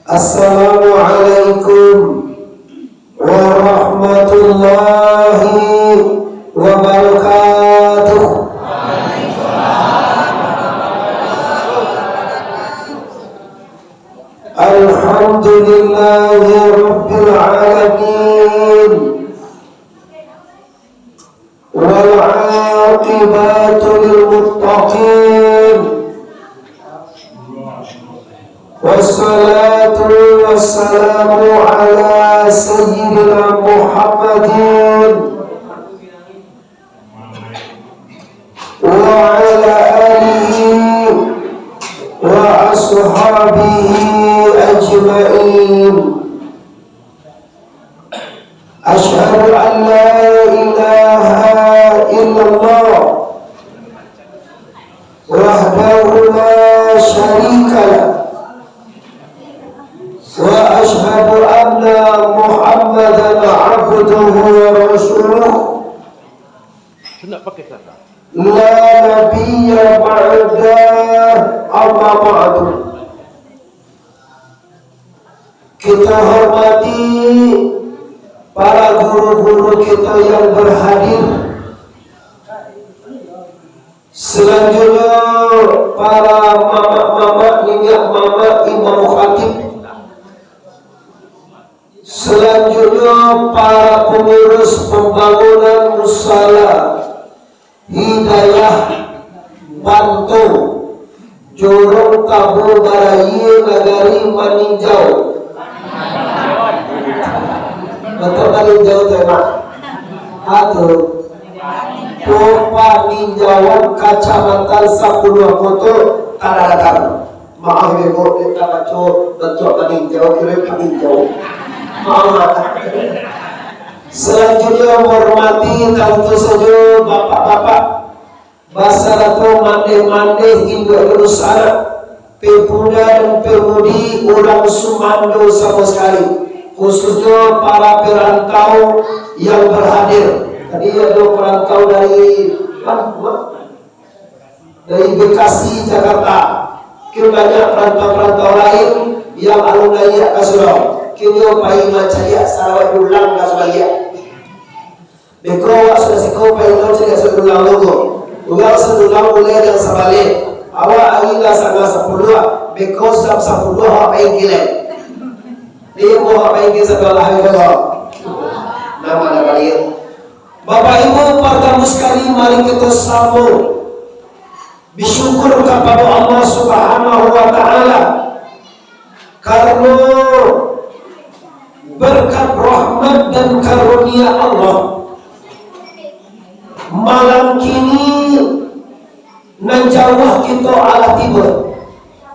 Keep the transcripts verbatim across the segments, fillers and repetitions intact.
Assalamualaikum warahmatullahi wabarakatuh. Alhamdulillahi rabbil alamin. Wal aqibatu lil muttaqin. Wassalatu wassalamu ala sayyidina Muhammadin wa ala alihi wa ashabihi ajma'in. Asyhadu an la ilaha illallah wahdahu la syarika lah. Wa asyhadu anna Muhammadan abduhu wa rasuluh. La nabiyya ba'dah, amma ba'du. Kita hormati para guru-guru kita yang berhadir. Selanjutnya, para mamak-mamak, niniak mamak, imam khatib. Selanjutnya, para pengurus pembangunan musala Hidayah Banto, Jorong Kabo Barayie, Nagari Maninjau. Bantuak maninjau tu, Mak? Atu. Paninjauan Kacamatan Sapuluah Koto, Tanah Datar. Maaf, Ibu, dek tabaco bantuak maninjau, kiro paninjau. Maaf, Mak. Selanjutnya, menghormati, tantu saja, bapak-bapak, basarato mandeh-mandeh, induak dunsanak, pemuda dan pemudi, urang sumando samo sakali, khususnya para perantau yang berhadir. Tadi ado perantau dari, ah, ma-, dari Bekasi, Jakarta. Mungkin banyak perantau-perantau lain yang alun lai ka surau. Kini pai mancaliak sarawak dulang ka sabaliak. Beko awak sudah siko pai mancaliak sarawak dulang tu ko. Urang sadulang mulai dari sabaleh. Awak ari lah sangah sapuluah, beko jam sapuluah awak pai kilek. Dia mau awak pai kilek sabalah hari ko. Nama nak balik? Bapak Ibu, partamo sakali, mari kito samo basyukur kapado Allah Subhanahu wa Ta'ala, karano berkat rahmat dan karunia Allah, malam kini nan jauah kito alah tibo,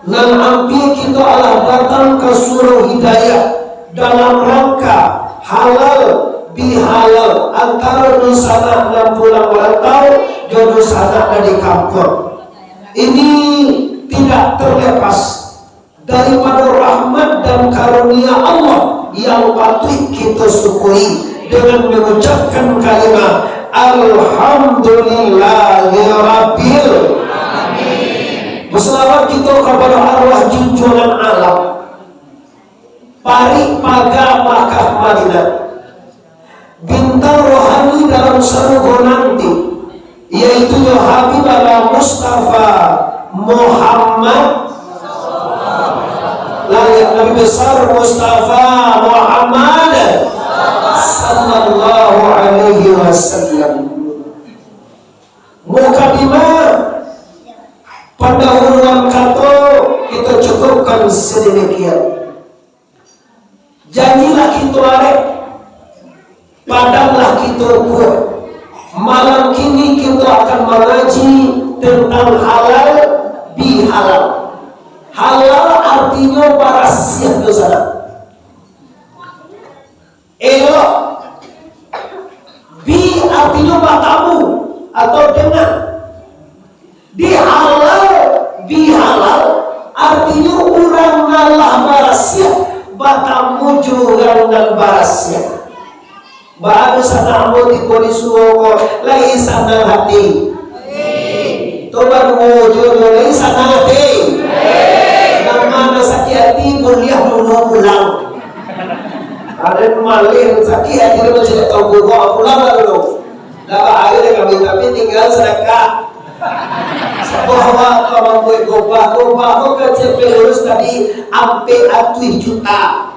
nan ampia kito alah datang ka Surau Hidayah dalam rangka halal bihalal antaro dunsanak nan pulang marantau jo dunsanak nan di kampuang. Ini tidak terlepas daripado rahmat dan karunia Allah yang patuik kito syukuri dengan mengucapkan kalimah Alhamdulillahirabbil. Berselawat kito kapado arwah junjuangan alam, parik paga Makkah Madinah, bintang rohani dalam sarugo nanti, yaitu nyo Habib Allah Mustafa Muhammad, lah, Nabi besar Mustafa Muhammad sallallahu alaihi wasallam. Mukadimah, pandahuluan kato, kita cukupkan sedemikian. Janjilah kito arek, padanlah kito kuah. Malam kini kito akan mangaji tentang halal bihalal. Halal artinyo barasiah dunsanak. Elok. Bi artinyo batamu atau dengan. Di halal, bihalal, artinyo urang nan lah barasiah, batamu jo urang nan barasiah. Baa dunsanak ambo tibo di surau ko, lai sanang hati. Tobat muncul, lai sanang hati. Nan ma nan sakik Jadi buliah dulu pulang. Ada maleh sakik hati dia macam tak tahu gubah pulang lah dulu. Dah bahaya dah kami, tapi tinggal sedekah. Bahwa kau mambuek gobah, gobah tu kan sampai lurus tadi, ampek atuih juta.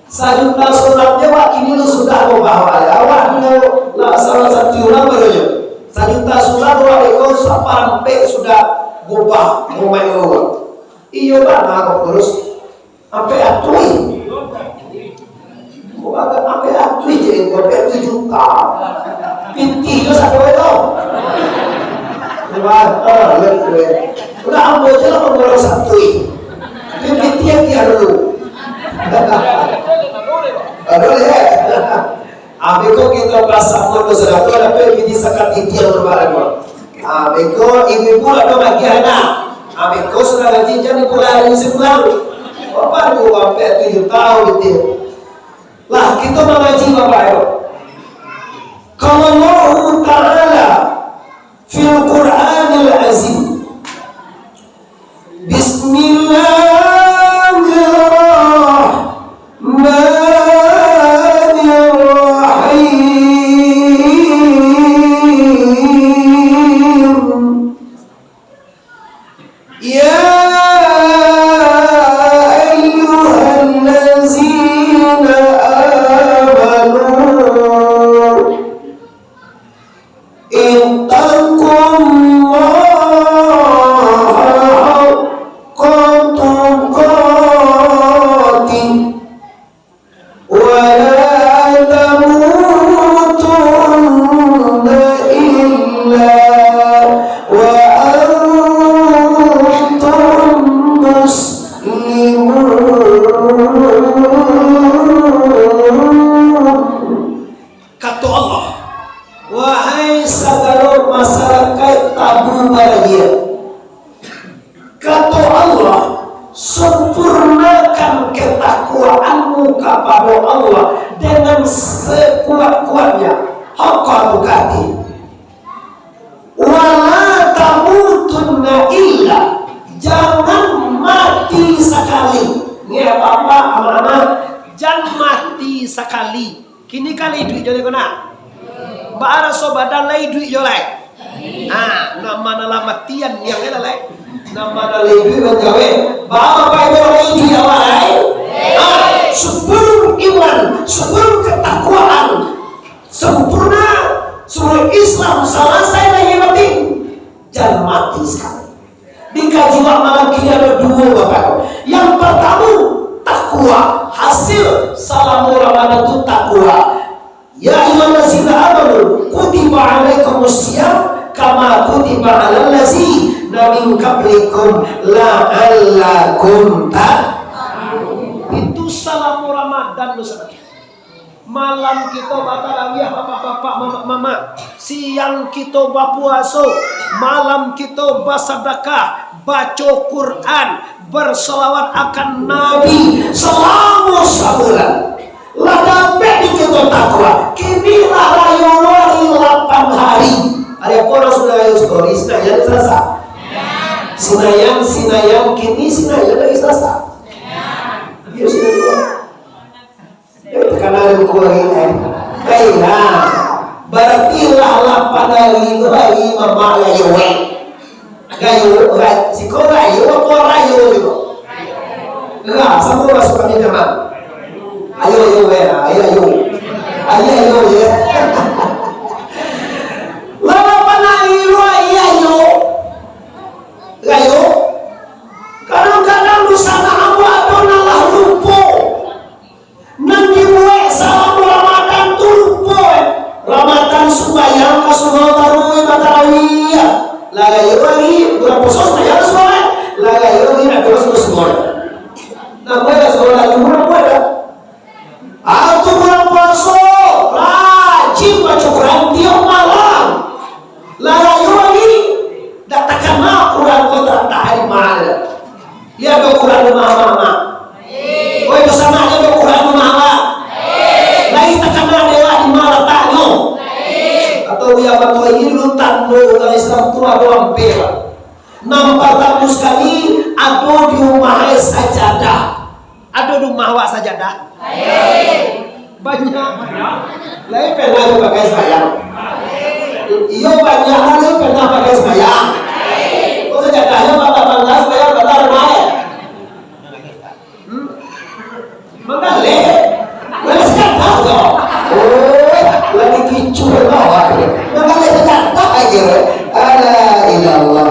Sajuta sunatnyo, wak, kini lu sudah gobah, wak, ya. Awak dulu lah salah satu urang baru nyo. Sajuta sunat, wak, iko saparampek sudah gobah, gobah, wak. Iyo, bana kok kurus. Ampek atuih. Kok agak ampek atuih je, ampek atuih juta. Pitih tu satu itu. Wah, ah, lihat gue. Udah ambo je lah pemborong satuih. Pitih yang dia dulu. Aduh, ya. Abih ko kito basamo doso datu, tapi bini sakati diam tu barang ko. Abih ko ibu-ibu lah tu bagi anak. Abih ko sudah gaji jan ibu lah hari sebulan. Bapak ibu sampai tujuh tahun gitu. Lah, kito mangaji Bapak ibu. Kalau Allah Ta'ala fil Qur'anil Azim. Bismillahirrahmanirrahim. Ya ayyuhallazina amanu, ittaqullaha haqqa tuqatih, wa la tamutunna illa wa antum muslimun. Kato Allah, wahai sagalo masarakaik Tabu Barahiang, kato Allah, sampurnakan katakwaanmu kapado Allah dengan sakuat-kuatnya, haqqa tuqatih. Wala tamutunna illa, jangan mati sakali. Ni apak-apak, amak-amak, jan mati sakali. Kini kan lai iduik jo lai ko nah. Baa raso badan lai iduik jo lai. Ha, nan ma nan lah matian niang lai. Nan ma nan lai iduik manjawek. Baa bapak ibu lai iduik awak lai. Ha, sabalum iman, sabalum katakwaan sampurna, sabalum Islam salasai lahia batin, jan mati sakali. Dikaji awak malam kini ado duo, Bapak. Yang partamo, takwa. Hasil salamo Ramadan tu takwa. Ya ayyuhallazina amanu, kutiba alaikumus siyam, kama kutiba alal lazina min qablikum, la'allakum ta-, itu salamo Ramadan tu, saudara. Malam kito batarawiah, bapak-bapak, mamak-mamak. Siang kito bapuaso, malam kito basadakah, baco Quran, bersolawat akan Nabi salamo sabulan. Lah dapek di kito takwa. Kini lah rayo lo hari lapan hari. Hari apo urang sudah rayo Sukori? Sinayan, Salasa. Sinayan, Sinayan, kini Sinayan hari Salasa. Iyo, Sinayan. Eh, takana ruko lagi, eh. Baiklah. Barati lah lapan hari tu hari mamak rayo, eh. Rayo, ra-, siko rayo apo rayo siko? Lah, samo masuak kami jamaah. Ayo, ayo, eh, ayo, ayo. Ayo, ayo, eh. Lah lapan hari tu hari ayo. Rayo. Kadang-kadang dunsanak ambo ado nan lah lupo. Nan dibuek salamo Ramadan tu lupo, eh. Ramadan sumbayang ka surau taruih batarawiah. Lah rayo hari, bulan puaso sumbayang ka surau, eh. Lah rayo hari nak terus ka surau. Namo ka surau lalu, namo dah. Atau bulan puaso, rajin baco Quran tiok malam. Lah rayo hari, dak takana Quran ko tarantak di ma. Iyo ado Quran rumah amak-amak? Oi, dunsanak, iyo ado Quran rumah amak? Lai takana dek awak di ma lataknyo? Atau biar batua ini dulu tando urang Islam tu ado ampia, Pak. Nan partamo sakali, ado di rumah e sajadah Rumah awak sajadah? Banyak. Lai pernah tu pakai sumbayang? Iyo, banyak lah lai pernah pakai sumbayang. Oh, sajadahnyo bangga-bangga sumbayang, bangga rumah, eh? Hmm? Manggaleh. Manggaleh sajadah tu. Oh, lagi kicuah lah awak tu. Manggaleh sajadah aja. Ala ilallah.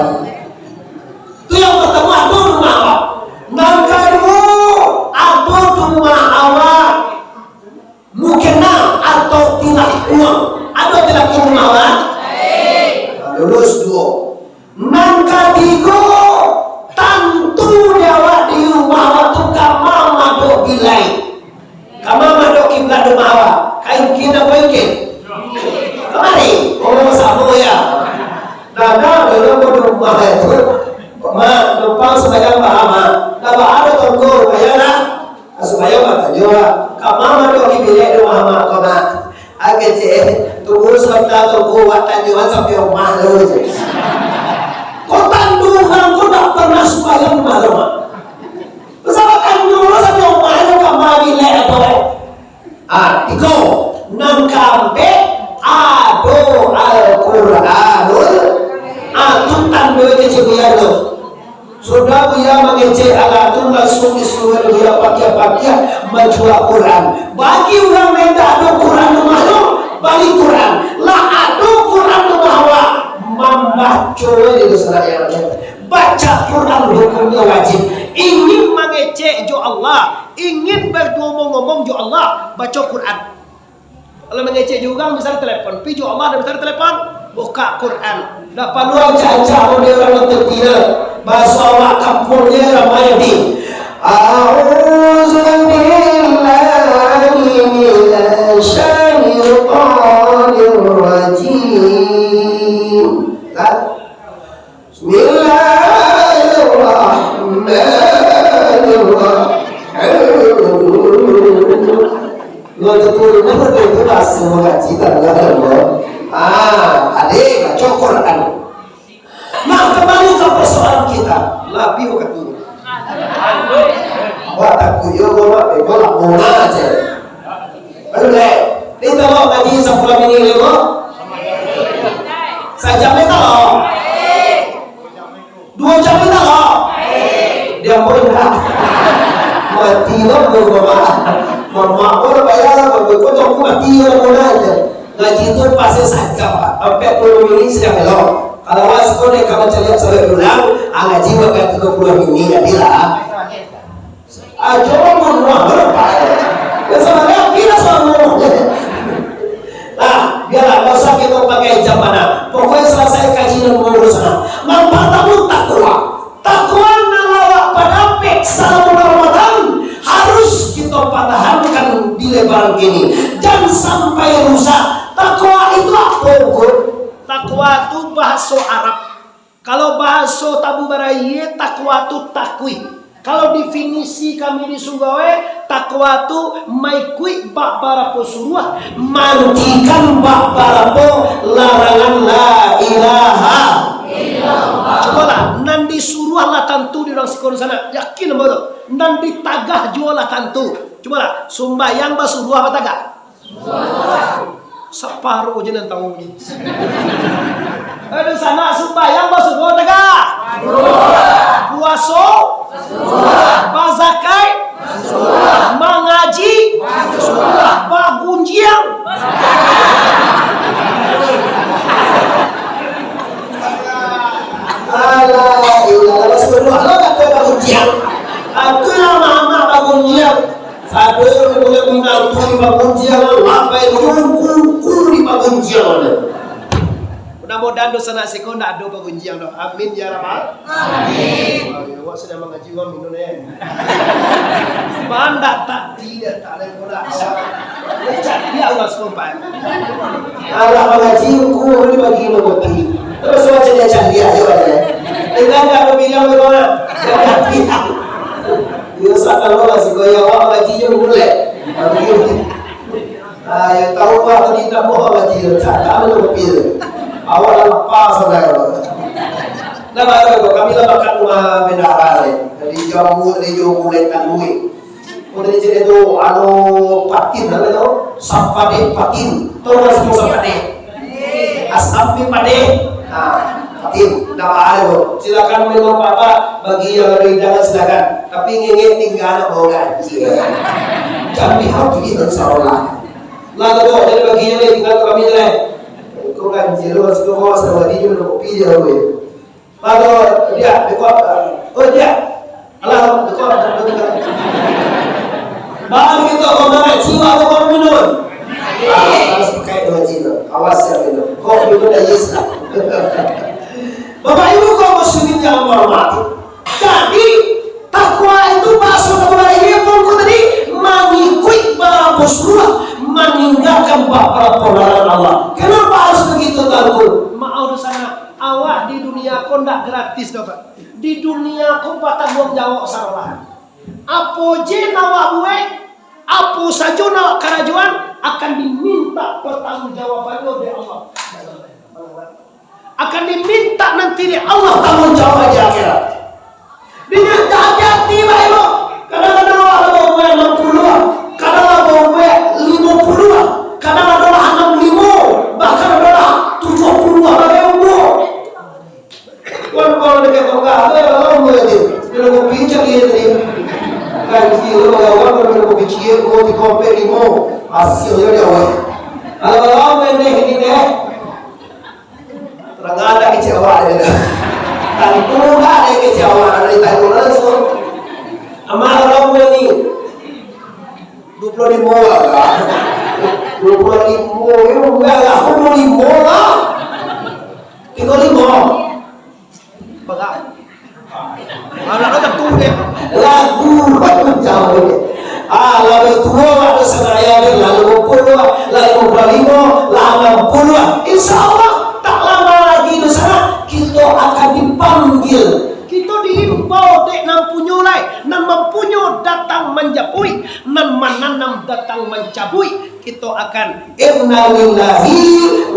Tu yang pertama, ado rumah awak. Nan kaduo, ado rumah awak mukena atau tilak kuang. Ado tilak kuang rumah awak? Lulus duo. Nan katigo, tantu di awak di rumah awak tu kama madok bilai. Kama madok kiblat rumah awak? Ka ingkir apo ingkir? Kamari. Oh, samo ya. Nah, nah, dulu ko di rumah itu. Mak, numpang sumbayang baa, Mak? Nah, baa ado tongko, bayar lah. Nah, sumbayang batanyo lah. Kama madok kiblat rumah Mak ko, Mak? Agak cek, tunggu sabanta tongko, wak tanyoan sampai rumah lo je. Ko tantu urang ko dak pernah sumbayang rumah lo, Mak? Sabakan dulu sajo main ka mabilek apo. Ah, tigo. Nan kaampek, ado Al-Quranul. Ah, tu tando kecek Buya tu. Sudah Buya mangecek alah tu, langsung disuruah Buya pakiah-pakiah manjua Quran. Bagi urang nan indak ado Quran rumah tu, bali Quran. Lah ado Quran rumah awak, mambaco di dosa rakyat. Baca Quran hukumnyo wajib. Ingin mangecek jo Allah, ingin bangomong-ngomong jo Allah, baco Quran. Kalau mangecek jo urang, misal telepon, pi jo Allah, misal telepon, buka Quran. Dak paralu ancak-ancak model urang nan tepi tu. Bahaso awak kampuang je ramai di. A'udzubillahi minasyaitonirrajim. Kan? Bismillahirrahmanirrahim. Lo tu turun apa tu, itu bahasa mengaji tangga Allah. Ah, adik, baca Quran. Nah, kembali ke persoalan kita. Labiah waktu. Awak takut yo, awak bego lah, murah aja. Baru deh. Ni tolong ngaji sapuluah minit limo. Sajam ni tolong. Duo jam ni tolong. Dia pun dah. Mati lo, baru bapak. Mamak pun bayar lah, baru kau tunggu mati lo, murah aja. Ngaji tu pasti sajam, Pak. Ampek puluah minit sudah elok. Kalau awak siko dek kawan caliak sampai pulang, ah, ngaji bakal tigo puluah minit, jadilah. Ajo mambunuah, Pak. Ya, sabananyo kira sama. Nah, biarlah, ndak usah kita pakai jam mana. Pokoknya selesai kaji ilmu dulu sana. Nan partamo takwa. Takwa nan lah awak padapek salamo Ramadan harus kita patahankan di lebaran kini. Jan sampai rusak. Takwa itu apo, Ungku? Takwa tu bahaso Arab. Kalau bahaso Tabu Baraie, takwa tu takuik. Kalau definisi kami di Sugawai, takwa tu maikuik bak barapo suruah, mantikan bak barapo larangan, la ilaha illallah. Cubolah, nan disuruah lah tantu di urang siko di sana. Yakin ambo tu. Nan ditagah juo lah tantu. Cubolah, sumbayang basuruah apo tagah? Saparo je nan tahu ni. Aduh, sanak sumbayang basuruah tagah. Puaso. Bazakai. Mangaji. Bagunjiang. Alah, ilah, basuruah lo kato bagunjiang. Aku lah mamak bagunjiang. Sado mulai minantu di pagunjiang, lambai kuku-kuku di pagunjiang. Mudah-mudahan dosa nak siko ndak ado pagunjiang doh. Amin ya rabbal. Amin. Ayo, awak sedang mangaji urang minum, eh. Bandak tak tidak tak ada pula. Cak dia urang sekompak. Alah mangaji, kuku ni bagi minum kopi. Terus awak jadi cak dia, ayo aja. Dengan tak bilang bagaimana? Jangan bilang. Yo, sakalo lah, si Goya awak ngaji je mulek. Ah, yo, tahu bah tadi nak buat ngaji je, cakap tu pil. Awak lah lepas, saudara. Nah, baru tu, kami lah makan rumah bendahara ni. Dari jauh, dari jauh mulai tanui. Kok tadi cerita tu, anu, patin, apa tu? Sapadeh patin. Tahu nggak semua sapadeh? Asam pi padeh. Nah, patin. Ndak ada tu. Silakan minum apa-apa. Bagi yang ada hidangan, silakan. Tapi ngengek tinggal nak bawa ganjil. Jangan dihabis, insya Allah. Lah, tu, jadi baginya ni, tinggal kami je lah. Kau ganjil, lu, harus kau bawa sama dia, minum kopi je, lu, ya. Lalu dia, dia kuat. Oh, dia. Alah, dia kuat. Baru kita kau makan, jiwa kau kau minum. Ah, harus pakai dua jiwa. Awas ya minum. Kau minum dah yes lah. Bapak Ibu kaum muslimin yang Allah hormati. Jadi, takwa itu bahasa kepada dia pun tadi mengikuti bapa suruah, meninggalkan bapa larangan Allah. Kenapa harus begitu, Tuanku? Maaf di sana. Awak di dunia ko ndak gratis doh, Pak. Di dunia ko batangguang jawab sarolah. Apo je nan awak buek, apo sajo nan awak karajoan, akan diminta pertanggungjawabannyo dek Allah. Akan diminta nanti dek Allah tanggung jawab di akhirat. Ingat, hati-hati, Bapak Ibu. Kadang-kadang awak lah babuek anam puluah, kadang lah babuek limo puluah, kadang ado lah anam limo, bahkan ado lah tujuah puluah bagai umur. Wan, kalau dekat tongkah tu, ya, kalau umur dia, dia nunggu pincang dia tadi. Kan, dia tu bagawan, kalau nunggu pincang, dia nunggu tiga, empat, lima. Hasilnya dia awal. Kalau, kalau pendek ini deh, Terang ada kecek awak dia tu. Tantu lah ada kecek awak, ada ditanya langsung. Amal orang ni dua puluh lima lah. Dua puluh lima, ya, enggak lah, dua puluh lima lah. Tiga lima. Pegang. Anak tu tentu dia. Lagu macam ni. Ah, lalu tua waktu senaya dia, lalu puluah, lalu lima, lalu puluah. Insya Allah, tak lama lagi di sana, kita akan dipanggil. Kita diimbau dek nan punyo lai, nan mampunyo datang manjapuik, nan mananam datang mancabuik. Kita akan inna lillahi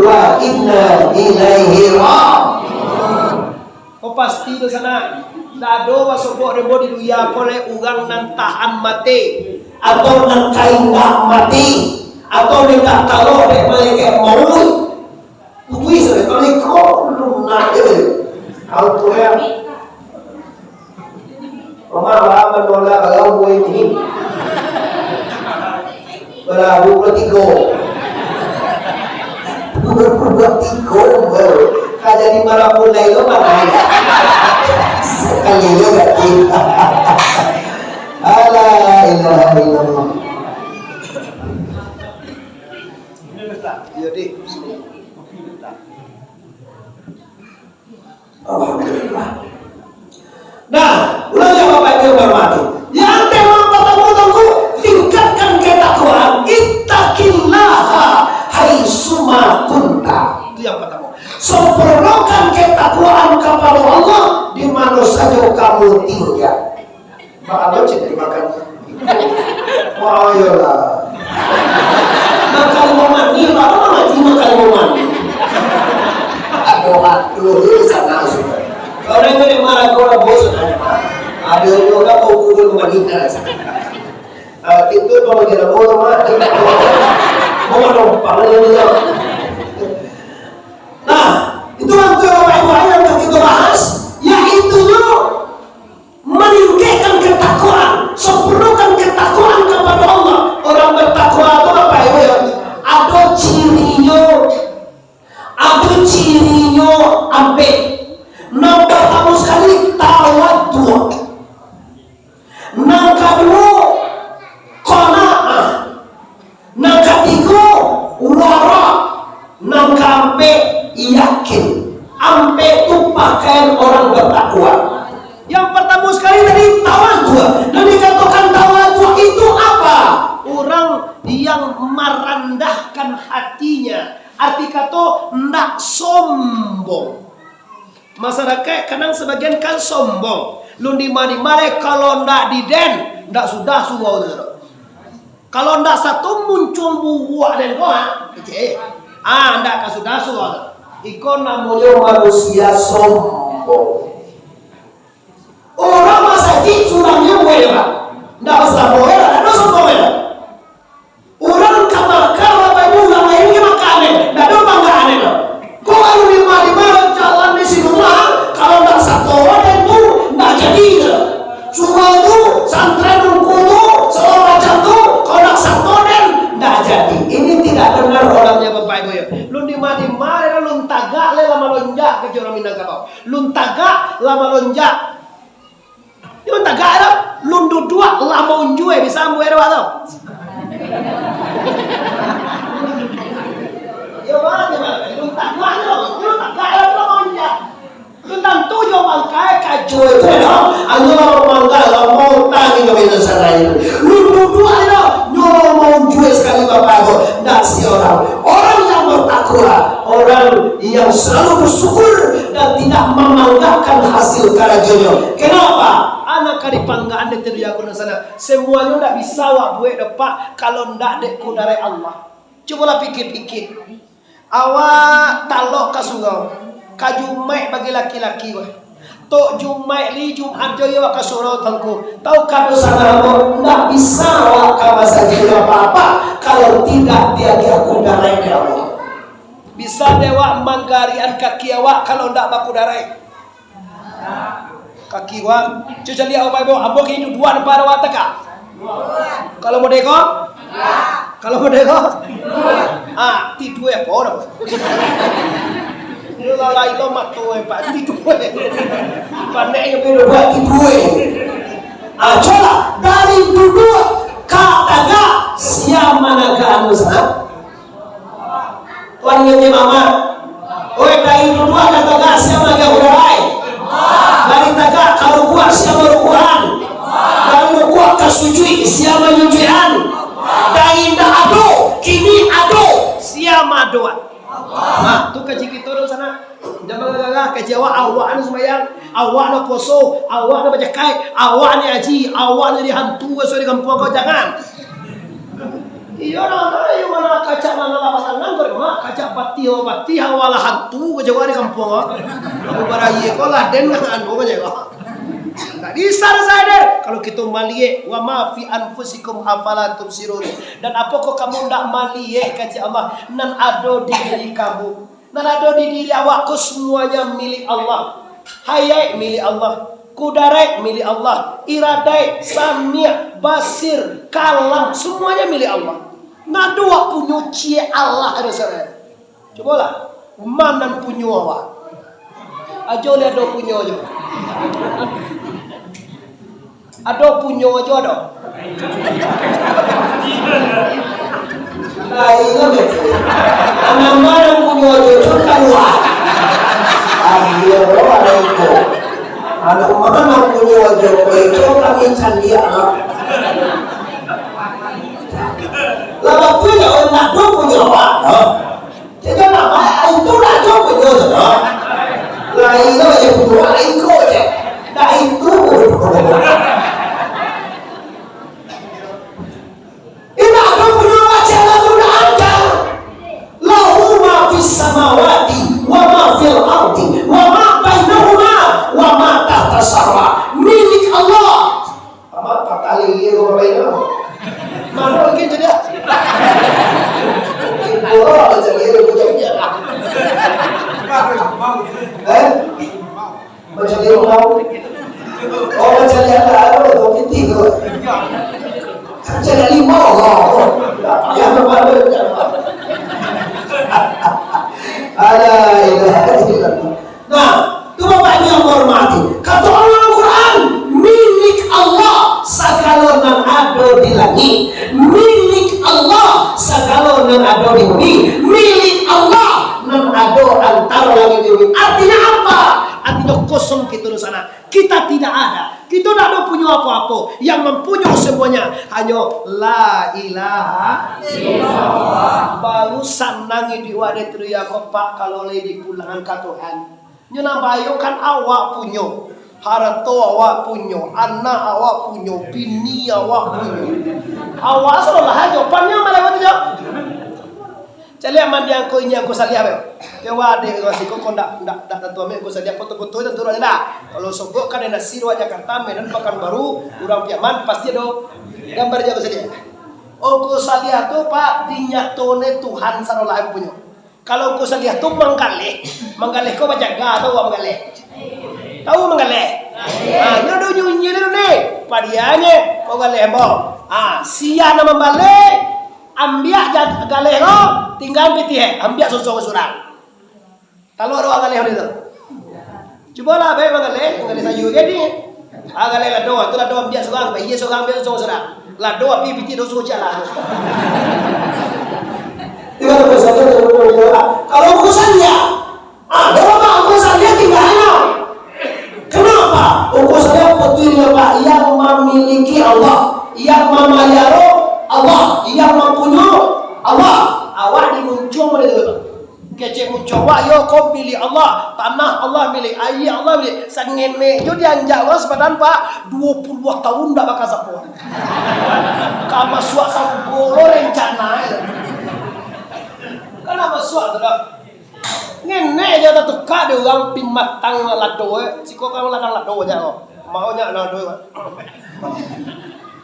wa inna ilaihi raji'un. Oh, pasti tu sanak. Ndak ado basobok demo di dunia ko lai urang nan tahan mati, atau nan ka indak mati, atau dek talok dek malaikat mauik. Putuih sajo, kalau iko lunak je. Kalau tu ya. Mama, mama, nolak kalau gue ini. Baru dua puluh tiga. Dua puluh tiga baru. Ka jadi marapun lai lo mana ya? Sekali lo ganti. La ilaha illallah. Iya, Dik. Alhamdulillah. Nah, ulah jawab Bapak Ibu hormati. Yang tema pertama tunggu, tingkatkan ketakwaan. Ittaqillaha haitsuma kunta. Itu yang pertama. Sempurnakan ketakwaan kepada Allah di mana saja kamu tinggal. Mak Alon cek dari makan. Wah, iyolah. Makan mau mandi, apa mandi makan mau mandi? Aduh, aduh, ini sana sudah. Orang yang marah kau lah bos, ada juga kau kubur mandi, nah, sana. Ah, itu pemikiran orang mah. Mau numpang aja dia. Nah, itu kan Bapak Ibu yang kita bahas, yaitu meningkatkan ketakwaan, sempurnakan ketakwaan kepada Allah. Orang bertakwa tu apa ya? Ada cirinyo, ada cirinyo ampek. Nomor pertama sekali, tawaduk. Nan kaduo, qanaah. Nan katigo, wara. Nan kaampek, yakin. Ampek tu pakaian orang bertakwa. Yang pertama sekali tadi, tawaduk. Nan dikatakan tawaduk itu apa? Orang yang merendahkan hatinya. Arti kato, ndak sombong. Masyarakat kadang sebagian kan sombong. Lun dima-dima lai, kalau ndak di den, ndak sudah surau tu. Kalau ndak satu muncuang buruak den ko, ha? Kecek. Ah, ndak ka sudah surau tu. Iko namonyo manusia sombong. Urang masajik surangnyo buek, Pak. Ndak basamo, eh, ndak ado Sambuik dek awak tu. Yo, bang, yo, bang. Lu tak kuat tu, lu tak kuat tu, bang, yo. Lu tantu jo bangkai kajo itu, yo. Ayo, bang, mangga, bang, mau tani kami tu sarai. Lu duduak, yo, nyo mau jual sekali bapak tu. Ndak si orang. Orang yang bertakwa, orang yang selalu bersyukur dan tidak memanggakkan hasil karajonyo. Kenapa? Anak ka dipanggaan di tiru jago nan sana. Semuanyo ndak bisa awak buek doh, Pak, kalau ndak dek kudaraik Allah. Cubolah pikia-pikia. Awak talok ka surau, ka jumaik bagi laki-laki weh. Tok jumaik li Jumaik jo iyo awak ka surau tangku. Tahu ka dosa namo? Ndak bisa awak ka masajid jo apa-apa kalau tidak diagiah kudaraik dek Allah. Bisa dek awak manggarian kaki awak kalau ndak bakudaraik. Kaki wak, cubo caliak, Bapak Ibu, ambo kini duduak nampak awak tagak? Kalau model ko? Kalau model ko? Ah, tidua apo dah? Lalai lo mato, eh, Pak, tidua. Pandai yang boleh buat tidua. Ah, cubolah, dari duduak ka tagak, sia managak anu sana? Tuan Gede Mamak. Oi, dari duduak ka tagak, sia managak kudaraik? Dari tagak ka rukuak, sia barukuakan? Dari rukuak ka sujuik, sia manyujuikan? Dari indak ado, kini ado, sia maadoan? Ha, tu kaji kito tu sana. Jan bagagah, kaji awak, awak anu sumbayang, awak anu poso, awak anu bajakai, awak anu haji, awak anu jadi hantu, basuo di kampuang ko, jangan. Iyo, nah, iyo, mana kacak, mana lapan tangan, bermak, kacak patih, oh, patih, awak lah hantu, kaji awak di kampuang, ah. Aku barayie ko lah, den, anu, kaji awak. Ndak bisa rasai, den. Kalau kito maliek, "Wa ma fi anfusikum, afala tubsirun." Dan apokoh kamu ndak maliek, kaji Allah, nan ado di diri kamu? Nan ado di diri awak ko samuanyo milik Allah. Hayaik milik Allah. Kudaraik milik Allah. Iradaik, samiak, basir, kalam, samuanyo milik Allah. Nan ado awak punyo ciek Allah ado sarai. Cubolah, ma nan punyo awak? Ajo liek ado punyo ajo. Ado punyo ajo ado. Lain lah, bet. Anak ma nan punyo ajo tu kalua. Aduh, ado iko. Anak ma nan punyo ajo ko itu kami candiak lah. Lah, batua lah, nak ado punyo awak. Jadi, nama itu rajo punyo tu, no? Lain tu je punyo, lain ko je. Dah itu. Indak ado punyo macam tu, ndak ado. Lahu ma fis samawati, wa ma fil ardi, wa ma bainahuma, wa ma tahtas sara. Milik Allah. Apa, patah lele ko bapak itu? Mano lagi jadi? Ibu lo macam dia, macam dia. Eh? Macam dia mau? Oh, macam dia tak ada, tu piti tu. Macam dia lima, oh. Yang mana? Ada, ada. Nah, tu Bapak Ibu yang kuhormati. Kato Allah Al-Quran, milik Allah sagalo nan ado di langik, milik Allah sagalo nan ado di bumi, milik Allah nan ado antaro langik di bumi. Artinya apa? Artinya kosong kito di sana. Kita tidak ada. Kito tidak ada punyo apo-apo. Yang mempunyai semuanya hanyo La ilaha illallah. Baru sanang iduik wak dek tu ya, Pak, kalau lai dipulangan ka Tuhan. Nyo nan bahayo kan awak punyo, harato awak punyo, anak awak punyo, bini awak punyo. Awak sadolah ajo, pan nyo malewati jo. Caliak mandiang ko inyo ko saliah be. Kewa dek ko siko ko ndak, ndak, ndak tantu ame ko saliah foto-foto itu turun lah. Kalau sogok kan nasi luar Jakarta, Medan, Pekanbaru, urang Piaman pasti ado gambar jo ko saliah. Ongko saliah tu, Pak, dinyato ne Tuhan sadolah punyo. Kalau ungku saliah tu manggaleh, manggaleh ko bajaga, tahu awak manggaleh? Tahu manggaleh? Ha, nyo do nyunyi tu ni, padianyo ko galeh ambo. Ha, sia nan mambaleh, ambiak ja-, galeh ko, tingga pitih, eh, ambiak sorang-sorang. Kalau ado galeh tu. Cubolah, bae manggaleh, manggaleh sayua jadi. Ah, galeh lado, tu lado ambiak surang, baia surang, ambiak surang-surang. Lado api pitih doso jalan. Tinggal urusan dia, tinggal urusan dia. Kalau urusan dia, ah, kalau tak urusan dia, tinggal aja. Kenapa? Urusan dia betul dia, Pak. Yang memiliki Allah, yang memelihara Allah, yang mempunyai Allah. Awak dimuncung oleh itu, Pak. Kecek muncung awak, yo, ko milik Allah, tanah Allah milik, aia Allah milik. Sangenek jo dianjak urang sabadan, Pak, duo puluah tahun ndak bakasapo. Ka masuak sarugo lo rencana e. Kan ndak masuak tu doh. Ngenek jo tatukak dek urang pimatang lado e, siko kan ladang lado nyo ko. Mauak nyo lado e.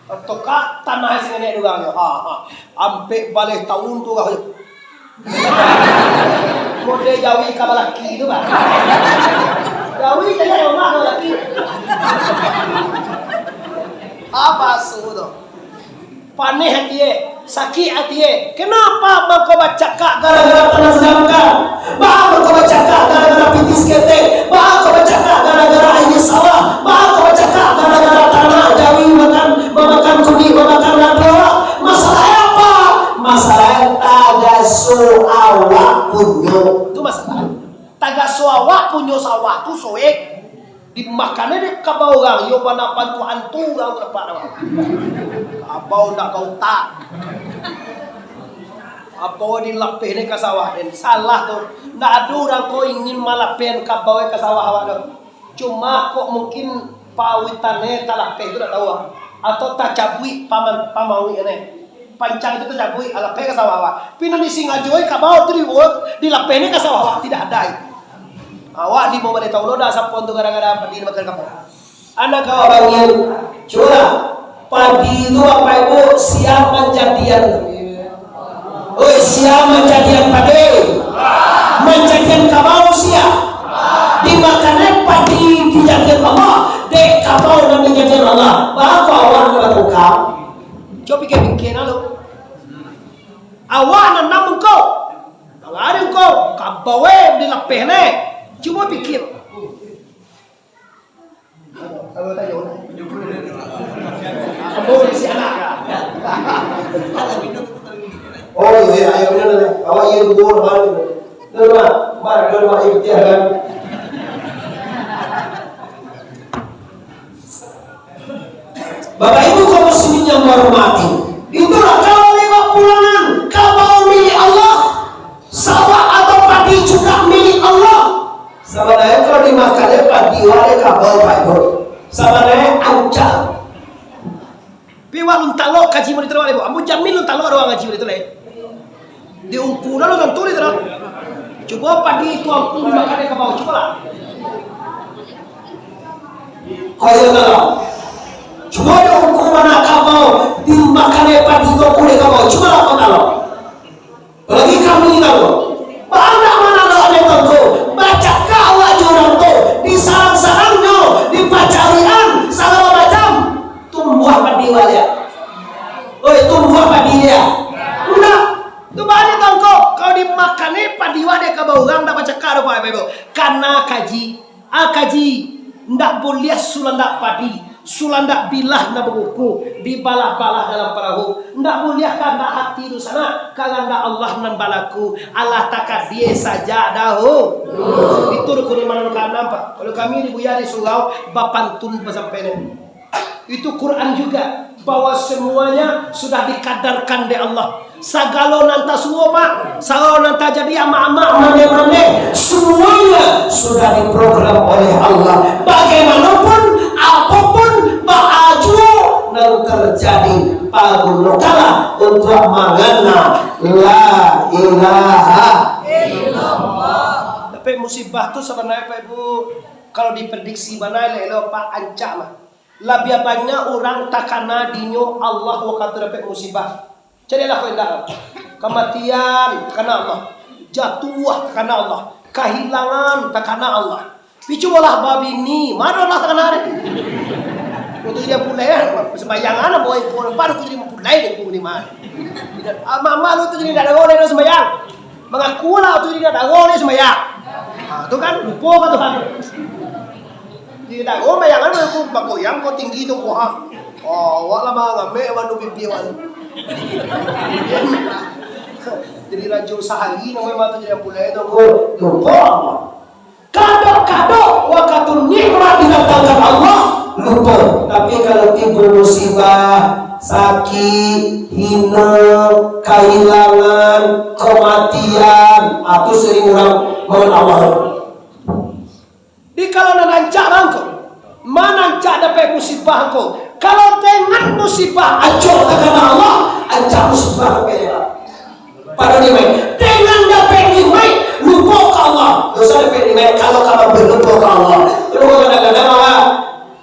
Tatukak tanah e sangenek dek urang nyo. Ha, ha. Ampek baleh tahun tu urang. Model jawi ka balaki tu, Pak. Jawi jadi rumah ka balaki. Apa su tu? Paneh ati e, sakik ati e. Kenapa mangko bacakak gara-gara tanah sadangkan? Baa mangko bacakak gara-gara pitih saketek? Baa mangko bacakak gara-gara aia sawah? Baa mangko bacakak gara-gara tanah jawi makan, mamakan kunik, mamakan lado? Masalah apa? Masalah tagaso awak punyo. Tu masalah. Tagaso awak punyo sawah tu soek. Dimakan dek kabau urang, iyo bana bantuak antu urang tu dapat awak. Kabau ndak bautak. Kabau dilapeh ni ka sawah den. Salah tu. Ndak ado urang ko ingin malapeh kabau ka sawah awak tu. Cuma kok mungkin pawitan e talapeh tu ndak tahu ah. Atau tacabuik paman, pamauik e. Pancang tu tacabuik, alapeh ka sawah awak. Pina disingajo e kabau tu dibuek, dilapeh ni ka sawah awak, tidak ada itu. Awak limo baleh tahu lo dah sapo tu gara-gara padi makan kabau. Anak awak bangin, cubolah. Padi tu Bapak Ibu sia manjadian. Oi, sia manjadian padi. Manjadian kabau sia. Dimakan e padi dijadian Allah, dek kabau nan dijadian Allah. Baa kok awak nak batukang? Cubo pikia-pikia nah lo. Awak nanam ungkau. Awak ado ungkau, kabau e dilapeh neh. Cubo pikia. Kalau tanyo. Ambo isi anak. Oh, iyo, iyo, iyo, benar, benar. Awak iyo dulu, baru. Benar, Mak. Mak, benar, Mak, iyo, betul, kan? Bapak Ibu kaum muslimin yang menghormati, itulah kalau lewat pulangan, kabau milik Allah, sawah atau padi juga milik Allah. Sabananyo kalau dimakan dek padi, wak dek kabau, Bapak Ibu. Sabananyo ancak. Pi wak lun talok kaji monitor wak, Ibu. Ambo jamin lun talok doh ngaji monitor lai. Di ungku dah lo tantu di tanah. Cubo padi tu angku dimakan dek kabau, cubolah. Kau iyo tahu. Cubo di ungku mano kabau dimakan dek padi tu angku dek kabau, cubolah kau tahu. Apalagi kami tahu. Banyak mano lo ado tu angku. Bacakak awak jo urang tu, disarang-sarangnyo, dipacarian, sagalo macam. Tumbuah padi wak liak. Oi, tumbuah padi liak. Ndak. Tu baa tu angku, kalau dimakan ni padi wak dek kabau urang, ndak bacakak doh, Bapak Ibu. Kana kaji, a kaji, ndak buliah sulandak padi, sulandak bilah nan babuku, dibalah-balah dalam parahu. Ndak buliah kandak hati tu sanak, kandak Allah nan balaku. Alah takadia sajak dahulu. Itu rukun iman nan kaanam, Pak. Kalau kami di Buya di Surau, bapantun basampai ni. Itu Quran juga, bahwa semuanya sudah dikadarkan dek Allah. Sagalo nan tasuo, Pak, sagalo nan tajadi, amak-amak, mandeh-mandeh, semuanya sudah diprogram oleh Allah. Bagaimanapun, apapun, baa juo nan terjadi, pagunokanlah untuk mangana la ilaha illallah. Tapi musibah tu sabananyo, Pak Ibu, kalau diprediksi bana elok-elok, Pak, ancak mah. Labiah banyak urang takana dinyo Allah wakatu dapek musibah. Caliaklah kok indak. Kamatian takana Allah. Jatuah takana Allah. Kahilangan takana Allah. Pi cubolah babini, ma nan Allah takana deh. Wakatu jadi pulai, sumbayang anak boy, pun baru jadi pulai deh, pun ni mah. Amak-amak lo tu jadi indak ado, indak ado sumbayang. Mangakulah tu jadi indak ado, indak sumbayang. Ha, tu kan, lupo ka Tuhan. Indak ado, bayangan ko bagoyang, ko tinggi tu, ko, ha. Oh, awak lah mangamek manu pipi awak tu. Jadi rajo sahari namo mah tu jadi pulai tu. Lupo Allah. Kadang-kadang wakatu nikmat didatangkan Allah, lupo. Tapi kalau tibo musibah, sakik, hino, kahilangan, kamatian, ah, tu sering urang mangan Allah. Di kalau nan rancak mangko, ma nan rancak dapek musibah ko. Kalau dengan musibah acok takana Allah, rancak musibah dapek. Pado nikmat. Dengan dapek nikmat, lupo ka Allah. Doso dapek nikmat, kalau ka mambuek lupo ka Allah. Lupo kadang-kadang Allah.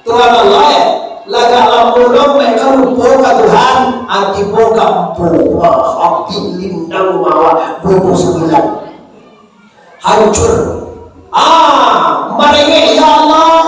Tuhan Allah, eh, lagak lamo lo mereka lupo ka Tuhan, ati bo gampo. Wah, ati lindang mawa dua puluh sembilan. Hancur. Ah, marengek, "Ya Allah,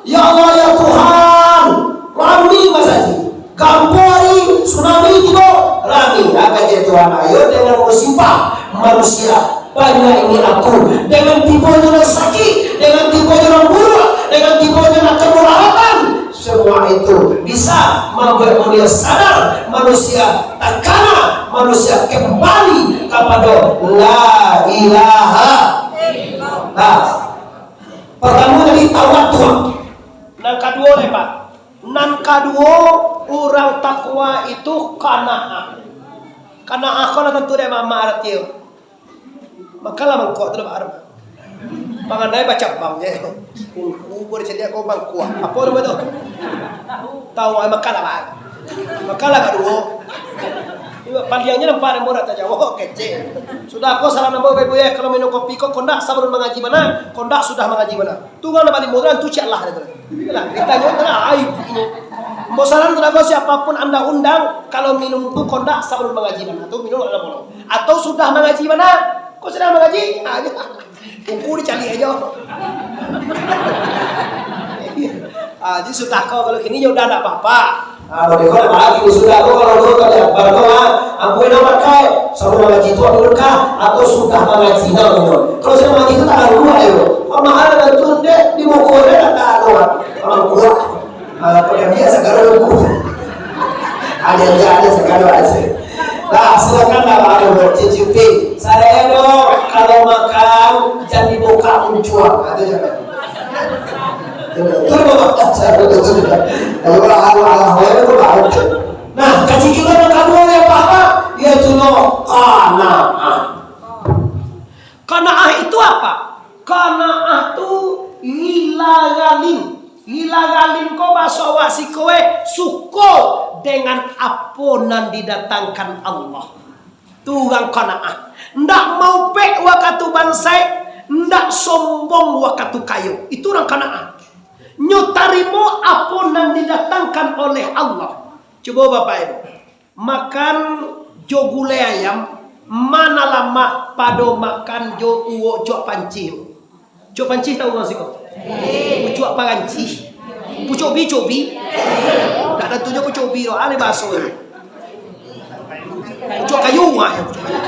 ya Allah, ya Tuhan, rami masajik. Gampo ari, tsunami tibo, rami." Akan jadi Tuhan, ayo dengan musibah manusia banyak ini aku, dengan tibonyo nan sakik, dengan tibonyo nan buruak, dengan tibonyo nan kamudaratan, semua itu bisa mambuek manusia sadar, manusia takana, manusia kembali kapado la ilaha. Nah, pertama tadi tawaduk. Nan kaduo, lai, Pak. Nan kaduo, urang takwa itu qanaah. Qanaah ko lah tantu dek mamak arati. Makalah mangkuak tu lah, Pak Arman. Pangandai bacabang je. Ungku, gue caliak kau mangkuak. Apa nama tu? Tahu, eh, makalah, Pak. Makalah kaduo. Paliangnya nampak ada murah tajawab kecil. Sudah, kau salah nambah, Bapak Ibu, ya. Kalau minum kopi kau kondak sabalun mangaji bana, kondak sudah mangaji bana. Tunggang nambah limo tu, tu cek lah, dia tu. Lah, ditanyo tu lah, ai, inyo. Ambo saran tu lah, siapapun anda undang, kalau minum tu kondak sabalun mangaji bana, tu minum lah boleh. Atau sudah mangaji bana, kau sudah mangaji? Ah, ungku dicaliak aja. Ah, jadi sudah kau, kalau kini ya udah ndak apa-apa. Ah, bagi kau nak bagi sudah tu, kalau tu tak ada, baru tu, ah, ampun nak pakai, sabalun mangaji tu ambil kah, atau sudah mangaji dah, gitu. Kalau sudah mangaji tu tak ada dua, ayo. Pamahaman tu dek di muka dia tak ada dua. Orang kuat. Ah, kalau dia biasa, kalau kuat. Ada yang ada, segala ada. Nah, silakan lah, Pak Arman, cicipi. Saya dong, kalau makan, jangan dibuka muncuang. Itu jangan. Nah, kaji kita yang kedua, ya, Pak, apa? Yaitu no qanaah. Qanaah itu apa? Qanaah tu lila galin. Lila galin ko bahaso awak siko, eh, suko dengan apo nan didatangkan Allah. Tu urang qanaah. Ndak maupek wakatu bansaik, ndak sombong wakatu kayo. Itu urang qanaah. Nyo tarimo apo nan didatangkan oleh Allah. Cubo Bapak Ibu, makan jo gulai ayam, ma nan lamak pado makan jo uwok cuak pancih. Cuak pancih tahu urang siko? Pucuak paranci. Pucuak bi, cuak bi. Ndak tantu jo pucuak bi tu, alih bahaso tu. Pucuak kayu, ah, yo, pucuak kayu.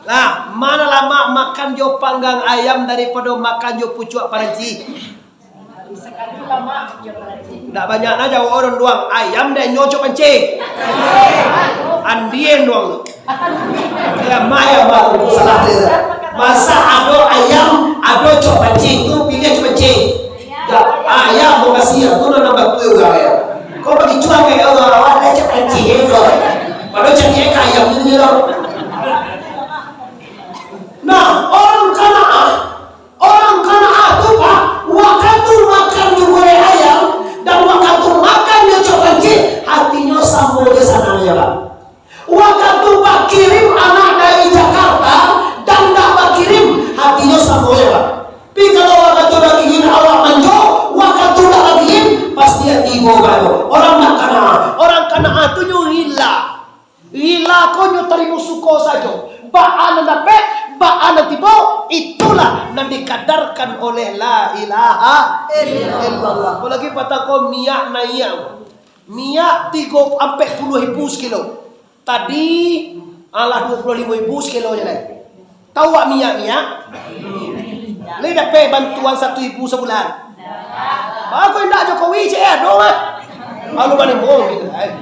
Lah, ma nan lamak makan jo panggang ayam daripado makan jo pucuak paranci? Ndak banyak nah jawab urang duang. Ayam dek nyo cuak pancih. Andien duang tu. Ayam, ayam baru salah dia. Masa ado ayam, ado cuak pancih, tu pilih cuak pancih. Dak, ayam mau kasih, tu nan nambah tu urang ayam. Kau bagi cuak ke Allah, awak dah cuak pancih, eh, kau. Padahal cari ayam tu je lah. Nah, orang Kanaan, orang Kanaan tu, Pak, wakatu makan jo gulai ayam, dan wakatu makan jo cuak pancih, hatinyo samo jo sanangnyo, Pak. Wakatu bakirim anak dari Jakarta, dan ndak bakirim, hatinyo samo jo, Pak. Tapi kalau wakatu bakirim awak manjo, wakatu ndak bakirim, pasti hati ibo bado. Orang Kanaan, orang Kanaan tu nyo gila. Gila ko nyo tarimo suko sajo. Baa nan dapek, baa nan tibo, itulah nan dikadarkan oleh la ilaha illallah. Apolagi patang ko minyak naiak. Minyak tigo, ampek puluah ribu sakilo. Tadi alah duo puluah limo ribu sakilo je lai. Tahu wak minyak-minyak? Lai dapek bantuan satu ribu sabulan? Aku indak Jokowi, cek ado mah. Lalu manimbo gitu, ai.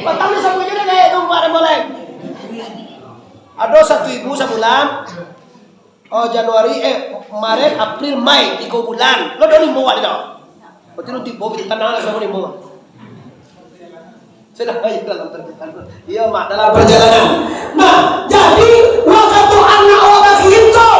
Patang ni sabu je deh, tumpak dan boleh. Ado satu ibu sabulan, oh, Januari, eh, Maret, April, Mai, tigo bulan. Lo do nimbo wak do. Berarti lo tibo, kita tanang lah samo nimbo. Sudah, ayo dalam perjalanan. Iyo, Mak, dalam perjalanan. Nah, jadi, wakatu anak awak bakihin ko,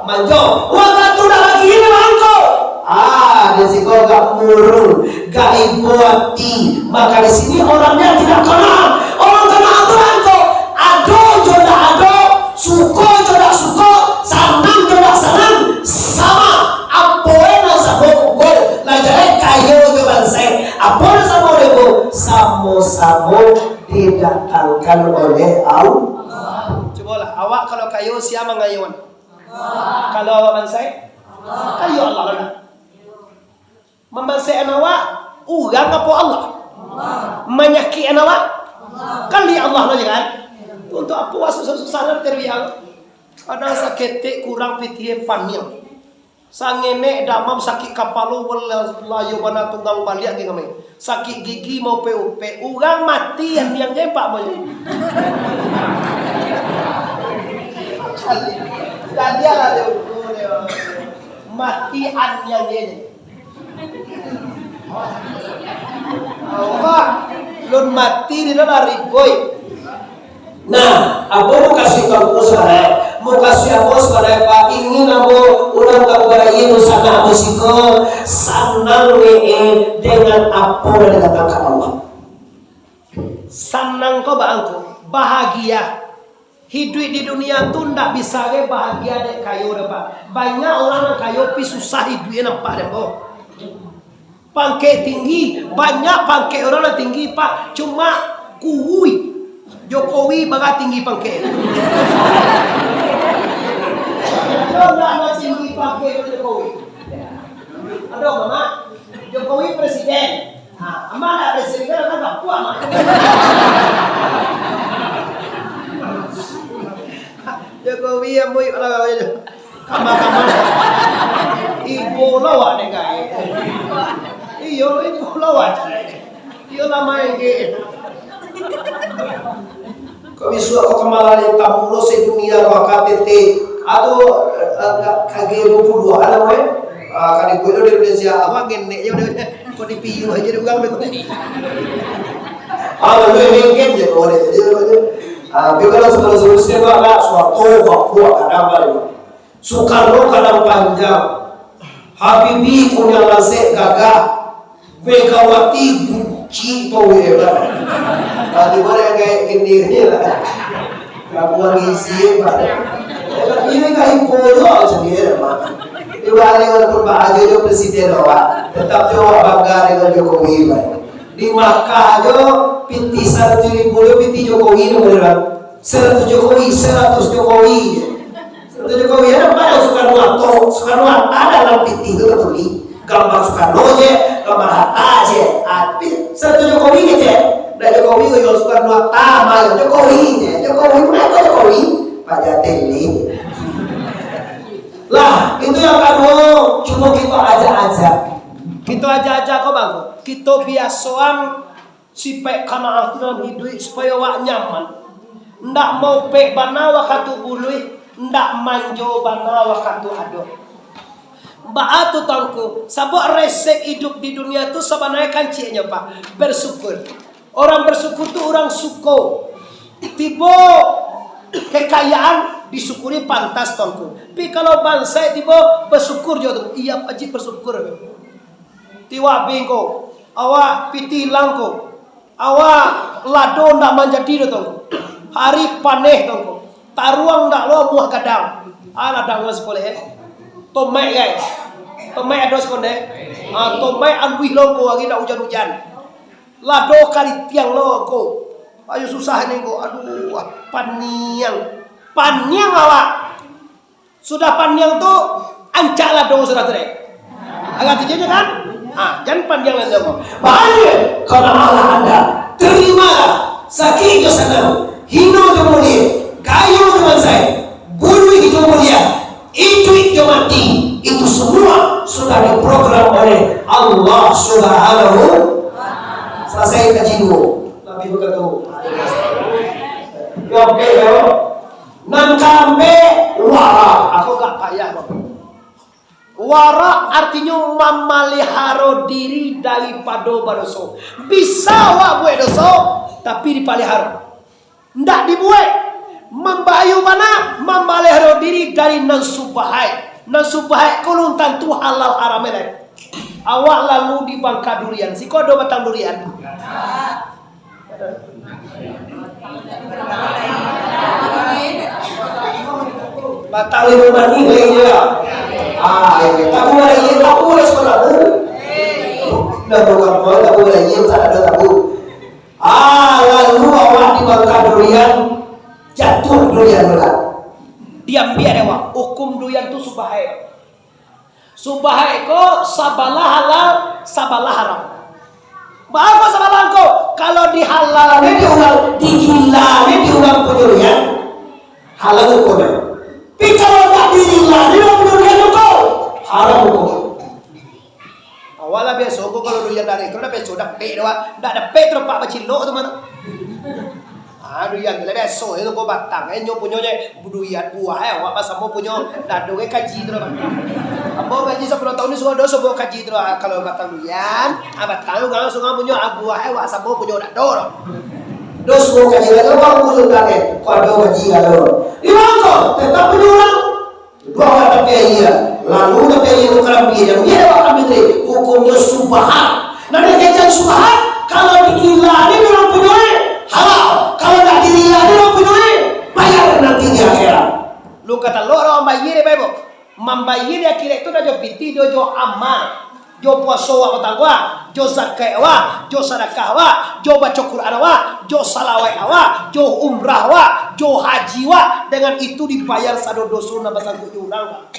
manjo. Wakatu ndak bakihin, mangko. Ah, di siko agak murung, agak ibo ati. Maka di sini orangnya tidak kanaat. Orang kanaat tu mangko. Ado jo ndak ado, suko jo ndak suko, sanang jo ndak sanang, sama. Apo nan samo pukul, lah jaleh kayo jo bansaik. Apo nan samo dek ko? Samo-samo didatangkan oleh Allah. Cubolah, awak kalau kayo, sia mangayuan? Kalau awak bansaik, kayo Allah lah. Mambansaik awak, urang apo Allah? Manyakik awak, kan di Allah lah je kan? Untuk apo awak susah-susah nak cari Allah? Kadang saketek kurang pitih paniang. Sangenek damam, sakik kapalo, wala-, layo bana tunggang baliak ge kami. Sakik gigi mau pe-, upe. Urang mati andiang je pak mo. Jadi alah dia ukur dia. Mati andiang je. Allah, lun mati di dalam rigoi. Nah, apo mukasuik Tuanku sabananyo? Mukasuik ambo sabananyo, Pak, ingin ambo urang ka barayia dunsanak ambo siko sanang, eh, dengan apo nan didatangkan Allah. Sanang ko baa ko, bahagia. Hiduik di dunia tu ndak bisa ge bahagia dek kayo doh, Pak. Banyak urang nan kayo pi susah hiduiknyo nampak dek ambo. Pangkek tinggi, banyak pangkek urang nan tinggi, Pak. Cuma kuruih. Jokowi bara tinggi pangkek. Ado ndak nan tinggi pangkek dari Jokowi? Ado, Mak? Jokowi presiden. Ha, Amak ndak presiden, kan ndak kuat, Mak. Jokowi yang buik lah. Kamar-kamar. Ibo lawak dek gai. Iyo, ibo lawak. Iyo lah main ge. Kok bisuak kok kamalan tamu lo sedunia kok K T T. Atau, eh, eh, kage dua puluh dua lah, weh. Ah, kali kulo di Indonesia, apa ngenek je udah. Kok dipiu aja di urang tu. Ah, lalu mungkin je, boleh je, boleh. Ah, tapi kalau sebelum-sebelum sini tu agak suatu waktu kadang balik. Soekarno kadang panjang, Habibie kunyang lasek gagah, Megawati bucik tu hebat. Bagaimana yang kayak gini ni lah. Kamu ngisi hebat. Ini kan ibu lo sendiri mah. Di balik walaupun bahagia juga presiden awak, tetap juga awak bangga dengan Jokowi, Pak. Di Makkah aja, pitih saratus ribu tu pitih Jokowi tu, Bang. Saratus Jokowi, saratus Jokowi. Saratus Jokowi, ya, nampak Soekarno Hatta, Soekarno Hatta dalam pitih tu tertulis. Gambar Soekarno je, gambar Hatta je. Ah, tapi saratus Jokowi je, je. Ndak Jokowi, kalau Soekarno Hatta, malah Jokowi je. Jokowi, kenapa Jokowi? Pak Jateli. Lah, itu yang kedua, cuma kita ajak-ajak. Kita ajak-ajak kau, Bang. Kita biasoan sipaik kanaah tu dalam hiduik, supayo awak nyaman. Ndak maupek bana wakatu buluih, ndak manjo bana wakatu ado. Baa tu, Tuanku? Sabab resep iduik di dunia tu sabananyo kanciknyo, Pak, bersyukur. Orang bersyukur tu urang suko. Tibo kekayaan, disyukuri, pantas, Tuanku. Tapi kalau bansaik tibo, bersyukur jo tu. Iyo, wajib bersyukur. Tiwak bingko, awak pitih langko, awak lado ndak manjadi doh, Tuanku. Hari paneh, Tuanku. Taruang ndak lo buah gadang. Ah, ladang urang siko leh, eh. Tomaik, gai. Tomaik ado siko leh. Ah, tomaik aluih lo ko, hari ndak ujan-ujan. Lado karitiang lo ko. Ayo susah ni ko. Aduh, ah, paniang. Paniang awak. Sudah paniang tu, ancak lado sudah tu deh. Agak tujuh je kan? Ah, jan paniang lado. Bahagia, karena Allah ada. Terimalah, sakik jo sanang, hino jo mulie, kayo jo bansaik, buluih jo mulie, iduik jo mati, itu semua sudah diprogram oleh Allah Subhanahu. Salasai kaji duo. Nabi bakato, yo, oke, yo. Nan kaampek, warak. Ako agak payah, Bang. Warak artinyo mamaliharo diri daripado badoso. Bisa awak buek doso, tapi dipaliharo. Ndak dibuek. Mambahayo bana, mamaliharo diri dari nan subahaik. Nan subahaik ko alun tantu halal haram lai. Awak lalu di Bangka Durian. Siko ado batang durian. Batang limau manih lai je lah. Ah, iyo. Tabu lai, tabu lai, siko tabu. Dah bukan tabu lai, tak ado tabu. Ah, lalu awak di Bangka Durian, jatuah durian tu lah. Diambiak dek awak, hukum durian tu subahaik. Subahaik ko sabalah halal, sabalah haram. Baa kok sabalah ko? Kalau dihalalnyo dek urang, digilonyo dek urang punyo durian, halal hukumnyo. Tapi kalau ndak digilonyo dek urang punyo durian tu ko, haram hukumnyo. Awak lah biaso ko, kalau durian dari ko lah biaso dapek tu, Wak. Ndak dapek tu, Pak, bacilok tu mah. Ah, durian tu lah biaso je tu ko batang. Eh, nyo punyo je durian buah, eh, awak basamo punyo dado, eh, kaji tu lah, Pak. Ambo kaji sapuluah taun ni sudah doso bawa kaji tu lah. Kalau batang durian, ah, batang tu langsung punyo, ah, buah, eh, awak samo punyo dado tu. Doso kaji dado, Pak, punyo dado, eh. Kok ado kaji dado. Di mano? Tetap punyo urang. Duo awak tapi aia, lalu tapi aia tu karambia, jan aia awak karambia tadi, hukumnyo subahat. Nah, nan kecek subahat, kalau digilonyo dek urang punyo, halal. Kalau ndak digilonyo dek urang punyo, bayar nanti di akhirat. Lu ka talok urang mambayia dek, Bapak Ibu. Mambayia di akhirat tu dah jo pitih, dah jo amal. Jo puaso awak batangguang, jo zakat awak, jo sadakah awak, jo baco Quran awak, jo salawat awak, jo umrah awak, jo haji awak, dengan itu dibayar sado doso nan basangkuik jo urang, Pak.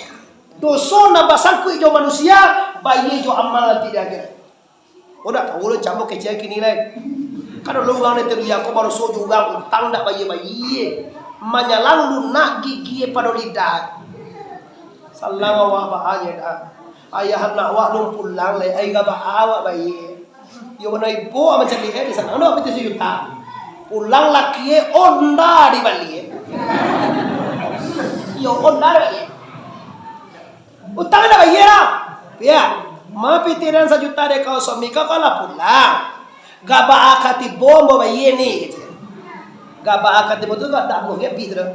Doso nan basangkuik jo manusia, bayia jo amal nanti di akhirat. Oh, ndak tahu lo camo kecek kini lai. Kan dulu urang nan teruya ko baruso jo urang utang ndak bayia-bayia. Manyalang lunak gigi pado lidah. Salang awak baa je dah. Ayah anak awak alun pulang lai, ai gabaa awak bayia. Iyo bana ibo macam ni, eh, di sana ado pitih sajuta. Pulang laki, eh, Honda dibali, eh. Iyo, Honda dibali. Utang ndak bayia lah. Yo. Ma pitih den sajuta dek kau suami kau, kau lah pulang. Gabaa ka tibo ambo bayia ni, gitu. Gabaa ka tibo tu gak tak mungkin habis tu.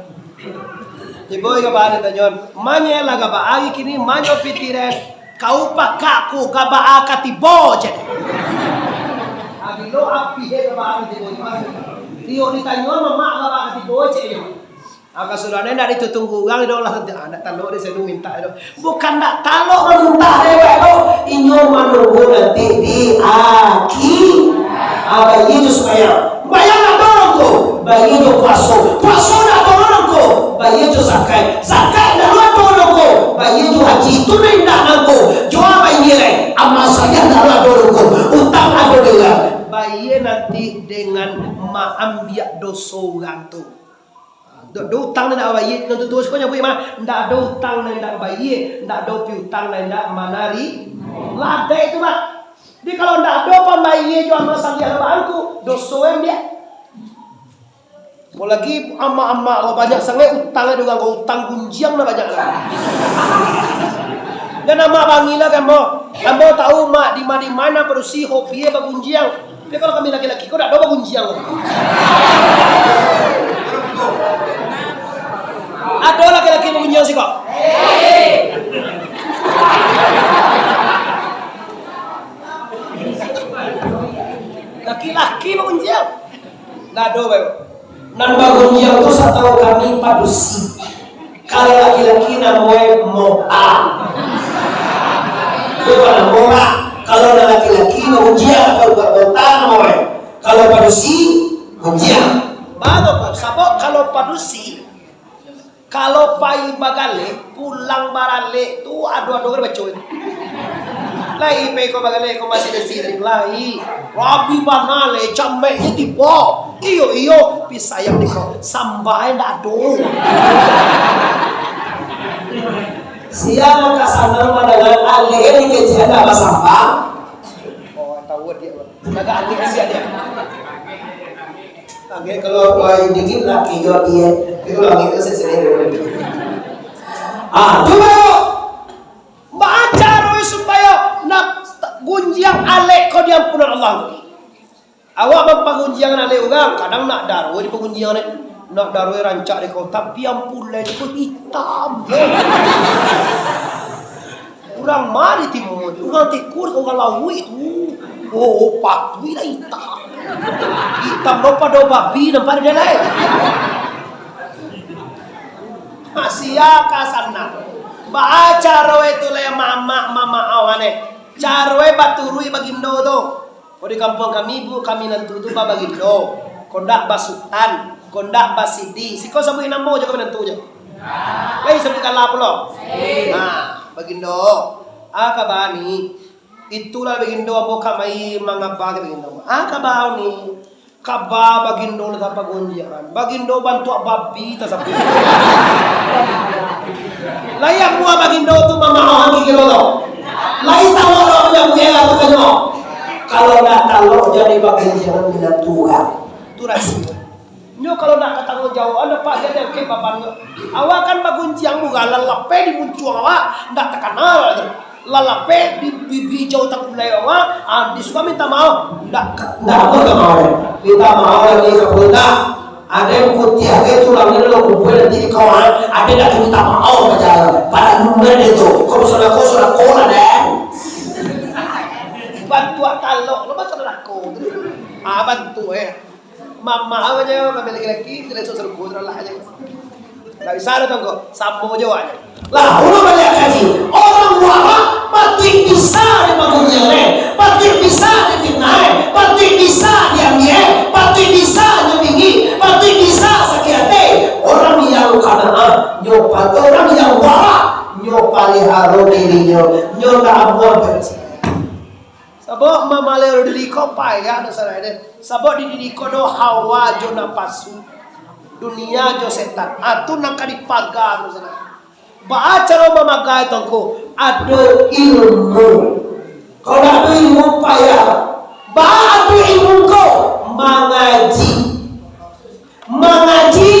Tibo gabaa ditanyo, "Manyo lah gabaa ari kini, manyo pitih den? Kau pakak ku gabaa ka tibo," cek. Agilo api he gabaa ka tibo. Iyo ditanyo, "Mamak gabaa ka tibo," cek inyo. Angka sudah ndak ditutunggu urang, idak lah, ndak talok di sini minta tu. Bukan ndak talok maminta dewek tu. Inyo manunggu nanti di akhi-, ah, bayia jo sumbayang. Sumbayang ndak ado nangko, bayia jo puaso. Puaso ndak ado nangko, bayia jo zakat. Zakat ndak ado nangko, bayia jo haji. Tu nan indak nangko. Jo bayia lai. Amal saleh ndak ado nangko. Utang ado di urang. Bayia nanti dengan maambiak doso urang tu. Ndak ado utang nan ndak bayia, nan tuo-tuo siko nyabuik mah, ndak ado utang nan ndak bayia, ndak ado piutang nan ndak manari-, lah ado itu mah. Jadi kalau ndak ado pambayia jo amal saleh bangku, doso ambiak. Apolagi amak-amak ko banyak sangaik utang, ado urang ko utang gunjiang nan banyak lah. Jan amak bangih lah ka ambo. Ambo tahu mak di ma-di ma nan padusi hobi bagunjiang. Tapi kalau kami laki-laki, kok dak ado bagunjiang? Ado laki-laki bagunjiang siko? Laki-laki bagunjiang? Dak ado, Bapak. Nan bagunjiang tu satahu kami padusi. Kalau laki-laki namonyo moa. Bukan morak. Kalau nan laki-laki bagunjiang, kalau bukan moa namonyo. Kalau padusi, gunjiang. Bagus, Pak. Sabab kalau padusi, kalau pai bagaleh, pulang baralek tu ado-ado kan baco. Lai pai ko bagaleh ko masih desi tadi. Lai. Rabi bana lai, cameknyo tibo. Iyo, iyo, pi sayang dek ko. Sambah ndak ado. Sia nan ka sanang mandangar aleh dikecekan ndak basambah. Agak angin kan dia. Angin kalau angin dingin, laki jo dia. Itu angin tu sendiri. Ah, cuba. Baa caro supayo nak gunjiang alek ko diampunan Allah? Awak mampagunjiangan alek urang, kadang nak daroi dipagunjiangan, eh. Nak daroi rancak dek ko, tapi ampulai tu hitam. Urang ma di timun, urang Tiko, urang Lauik tu. Oh, patuih lah hitam. Hitam lo pado babi nampak di dalam. Sia ka sanang. Baa caro itu lai mamak, mamak awan, eh. Caro e baturuik bagindo tu. Kok di kampuang kami, bu, kami nan tu, tu babagindo. Kok ndak basutan, kok ndak basidi. Siko sabuik namo jo kami nan tu jo. Lai sabuik gala pulo. Nah, bagindo. Ah, kaba ni. Itulah bagindo ambo ka mai mangaba ka bagindo. Ah, kaba ni. Kaba bagindo lah tapagunjiangan. Bagindo bantuak babi tasabuik. Lai amua bagindo tu mamaohan gigi lo. Lai talok lo punya buaya tu kanyo. Kalau ndak talok jadi bagunjiangan minantu urang. Tu rahasia. Nyo kalau ndak katangguang jawab, anda pak jadi angkek baban nyo. Awak kan bagunjiang murah, lah lapeh di muncuang awak, ndak takana tu. Lah lapeh di, di, di jauh takulai awak, ah, di suka minta maaf. Ndak, ndak apa minta maaf. Minta maaf lagi ka pundak. Ada yang putih, ada yang tulang ni lo kumpul nanti di kawan, ada nak minta maaf aja. Pada dunia dia tu. Kau sudah kau sudah kau lah deh. Bantuak talok, lo bantuak talok. Ah, bantu eh. Mama aja kami laki-laki, tidak suruh suruh lah aja. Ndak bisa ado tongko, samo jo awaknyo. Lah, ulun baliak kaji. Urang warak patuik bisa dipagunjiang, patuik bisa difitnah, patuik bisa diambiak, patuik bisa nyabingi, patuik bisa sakik ati. Urang yang kanaan, nyo pa-, urang yang warak, nyo paliharo dirinyo, nyo ndak amuah ber- Sabab mamaliharo diri ko payah do sarai deh. Sabab di diri ko do hawa jo napasu, dunia jo setan. Ah, tu nan ka dipaga tu sarai. Baa caro mamaga tu ko? Ado ilmu. Kalau ndak ado ilmu, payah. Baa ado ilmu ko? Mangaji. Mangaji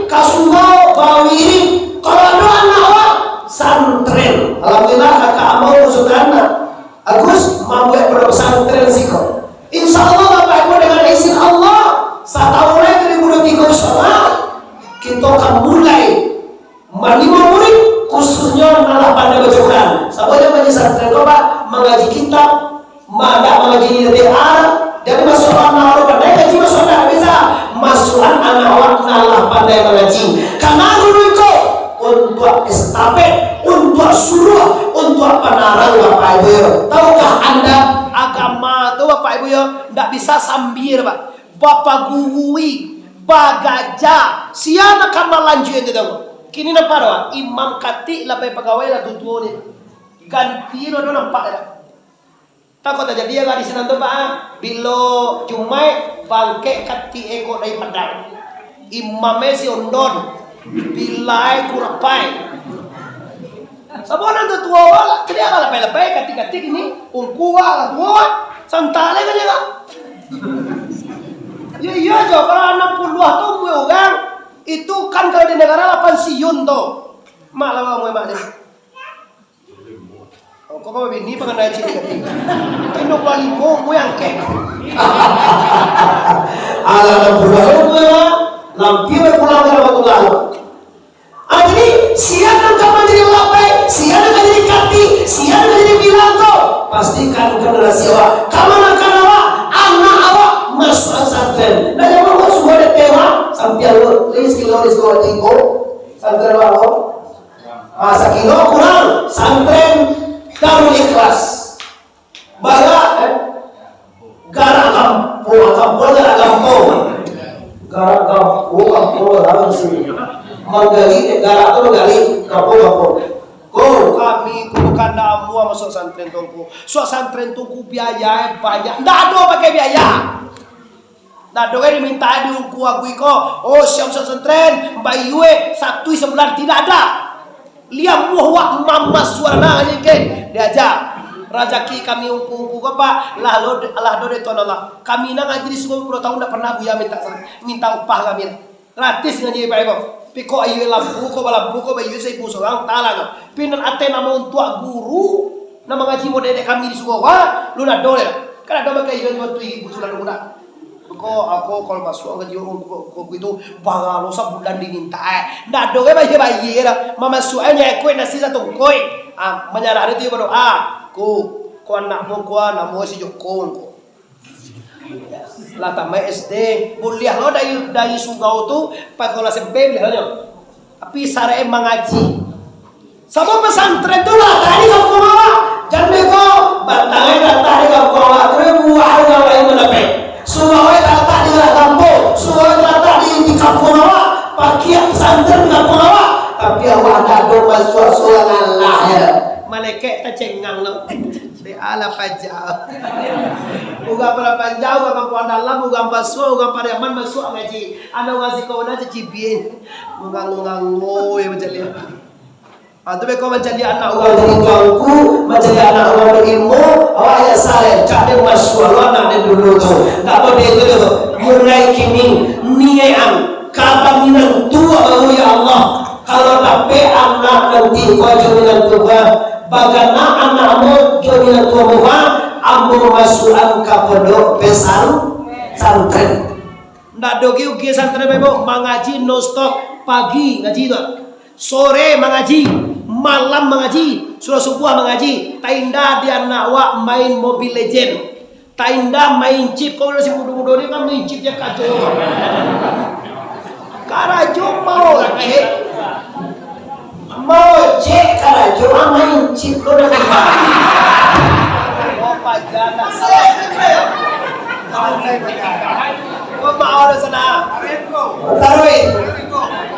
ka surau bawirid. Kalau ado anak awak, santren. Alhamdulillah, kakak ambo masuakkan anak Agus mambuek pondok pesantren siko. Insya Allah, Bapak Ibu, dengan izin Allah, satahun lagi dua ribu dua puluh tiga, insya Allah, kita akan mulai manimo murid, khususnyo nan lah pandai baco Quran. Sabab nan mangaji santren ko, Pak, mangaji kitab, ma-, ndak mangaji di Arab. Jadi, masuak anak awak pandai ngaji, masuak ndak bisa. Masuak anak awak nan lah pandai mangaji. Karena guru iko untuak estafet, untuak suruah, untuak panarang, Bapak Ibu yo. Tahukah Anda, agama tu, Bapak Ibu yo, ndak bisa sambia, Pak. Bapagurui, bagaja, sia nan ka malanjuikan tu, tahu? Kini nampak tu, ah, imam katik lah pai pagawai lah tuo-tuo ni. Ganti lo, nampak dak? Takah tajadi agak di sinan tu, Pak, ah. Bilo Jumaik, bangkek katik iko dari Padang. Imam e si Ondon, bilai kurapai. Sabab nan tuo-tuo lah, kini agak labai-labai, katik-katik ini, ungku lah, tuo lah. Santai lah kini lah. Iyo, iyo jo, kalau anam puluah tu umua urang, itu kan kalau di nagara lah pansiun tu. Mak lah, mak, mak ni. Oh, kok kau bini pengenai cik ni? Tino paling mo yang kek. Alah, dah pulang lo, gue lah. Lampi dah pulang ke Rahmatullah. Ah, jadi, sia nan ka manjadi labai, sia nan ka jadi katik, sia nan ka jadi bilai ko, pastikan generasi awak, kamanakan awak, anak awak masuak pesantren. Nah, jangan awak suruah dek awak, sampiang lo, lagi sekilo, lagi sekilo, lagi sekilo, santren awak lo. Ah, sakilo kurang, santren Darul Ikhlas. Bara, eh? Garak kampuang, kampuang garak kampuang. Garak kampuang, kampuang urang di siko. Manggali, eh, garak tu manggali, kampuang, kampuang. Ko, kami tu bukan ndak amuah masuak santren tu, Ngku. Masuak santren tu, Ngku, biaya e banyak. Ndak ado pakai biaya. Ndak ado kan diminta di ungku agui ko, "Oh, siap masuak santren, bayia e satu sabulan." Tidak ada. Liau muah wak mamas suara na aja ke diaja. Rajaki kami ungku-ungku ko, Pak, lah lo, lah do dek Tuhan Allah. Kami nan ngaji di Sugau puluah tahun ndak pernah Buya minta sa-, minta upah kami. Gratis ngaji, Pak, Ibu. Pi ko aia lampu, ko balampu, ko baia saribu surang, talah tu. Pi nan ateh namo untuak guru, nan mangaji model dek kami di Sugau, ha? Lu nado yo. Kan ado makai aia bantu ibu sudah nunggu dah. Ko, ako kalau masuak ka jiwa ko, ko, ko itu, bagalo sabulan diminta, eh. Ndak ado, eh, bayia-bayia dah. Mamasuak, eh, nyakuik nasi satungkuik. Ah, manyarah tu badoa. Ko, ko anak mo, ko anak mo si Joko ko. Lah tamaik S D, buliah lo dari, dari Sugau tu, pai ka S M P buliah lo nyo. Tapi sarae mangaji. Sabab pesantren tu lah tadi kampung awak. Jan beko, batang e datang di kampung awak tu, buah awak lain mandapek. Sumbawa e datang di dalam kampung, sumbawa e datang di, di kampung awak. Pakiak pesantren di kampung awak. Tapi awak ndak ado masuak surang alah ya. Malaikat tacengang lo. Dek alah paja. Urang Padang Panjang, urang Kampuang Dalam, urang Basuo, urang Pariaman masuak ngaji. Ado urang siko nan cicibin. Mangango-ngango yo mancaliak. Ah, tu beko mancaliak anak urang jadi tuanku, mancaliak anak urang bailmu, awak yo salah, cak den masuak lo anak den dulu tu. Ndak boleh tu tu. Mulai kini, niaik-an, kabanginan tu baru, ya Allah. Kalau dapek anak nanti ko jo minantu ko, bagana anak ambo jo minantu ambo, ambo masuakan ka pondok pesantren. Ndak ado gi ugi santri bebo, mangaji non stop, pagi ngaji tu, sore mangaji, malam mangaji, sudah subuah mangaji, tainda di anak awak main Mobile Legend, tainda main chip, kau si mudo-mudo ni kan main chip je kacau. Karajo mau chip. Mojek karajo, ah, main chip lo dah. Oh, pajan dah salah. Oh, maaf dah sana. Taruih.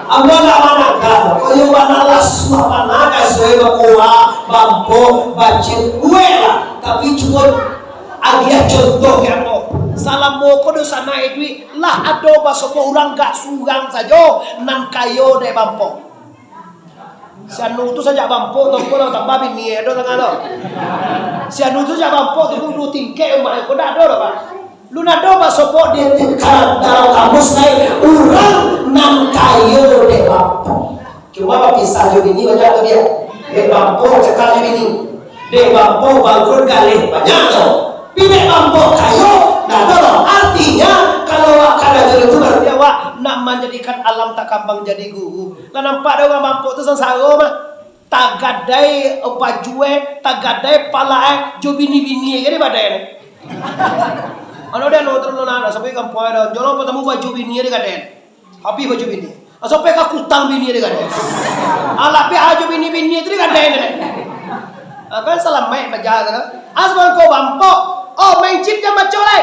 Ambo ndak manangkal. Kok yo bana lah, suah bana ka suai bakoa, bampo, bacil. Uwek lah. Tapi cubo agiah contoh ka ambo. Salamo ko dunsanak iduik, lah ado basopo urang gak surang sajo nan kayo dek bampo. Si anu tu sajak bampo tu, ko lah tambah bini ado tangah tu. Si anu tu sajak bampo tu, duo tingkek rumah ko ndak ado doh, Pak. Lu nado basobok di, di ka-, dalam kamus lai, urang nan kayo dek bampo. Cuma bapisah jo bini banyak tu dia. Dek bampo cakal jo bini. Dek bampo bangkrut galeh banyak tu. Pi dek bampo kayo, ndak ado doh. Artinyo, kalau awak karajo itu, berarti awak nak manjadikan alam takambang jadi guru. Lah nampak dek urang bampo tu sansaro mah. Tagadai baju e, tagadai pala e, jo bini-bini e, jadi badai ni. Anu dia, anu, turun, anu, sampai kampuang ada. Jolong pertama baju bini e digadai. Habis baju bini. Sampai ka kutang bini e digadai. Alah, pi ajo bini-bini tu digadai ni. Ah, kan salamaik paja tu. Asal kau bampo. Oh, main chip jan baco lai.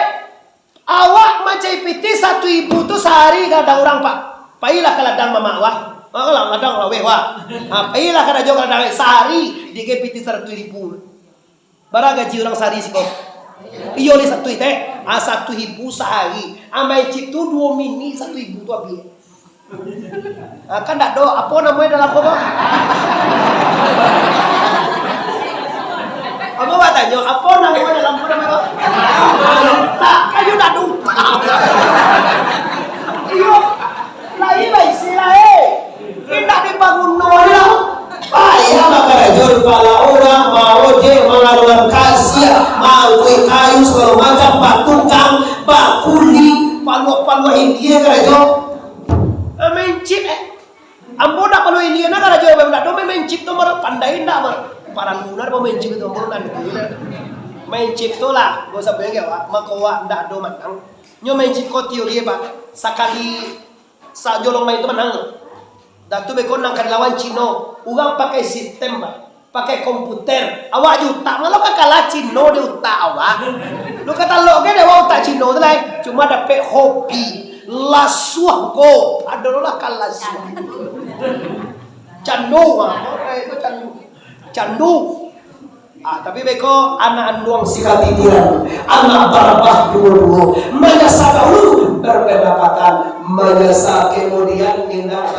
Awak mancari pitih satu ribu tu sahari ka ladang urang, Pak. Pailah ka ladang mamak wah. Ah, ka ladang laweh wah. Ha, pailah karajo ka ladang sahari dikai pitih saratus ribu. Bara gaji urang sahari siko? Iyo, lih satu teh. Ah, satu ribu sahari. Ah, main chip tu duo mini satu ribu tu abih. Ah, kan ndak do, apo namonyo dalam ko? Ambo batanyo, apo namonyo dalam ko, namo apo? Utak, ayo ndak do utak. Iyo, lai baisi lai. Indak dipaguno lai. Payah bakarajo di pala urang, maojek, mangaruang kasiak, maangkuik kayu, sagalo macam, batukang, bakuli, paluah-paluah India karajo. Ah, main chip, eh. Ambo ndak paluah India, nah, karajo, ambo ndak do main, main chip tu, mah, pandai ndak, mah. Paralu nah, main chip tu, ambo ndak do, nah. Main chip tu lah, gak usah bayang, wak. Mako, wak, ndak do manang. Nyo main chip ko teori, Pak. Sakali sajolong main tu manang tu. Dah tu beko nan ka dilawan Cino. Urang pakai sistem, Pak. Pakai komputer. Awak jo utak, malah ka kalah Cino di utak awak. Lu ka talok ge dek awak utak Cino tu lai. Cuma dapek hobi. Lasuah ko. Ado lah ka lasuah. Candu, ah. Oke, itu candu. Candu. Ah, tapi beko anak anduang si katitiran, anak barabah duo-duo, manyasa dahulu berpendapatan, manyasa kemudian indak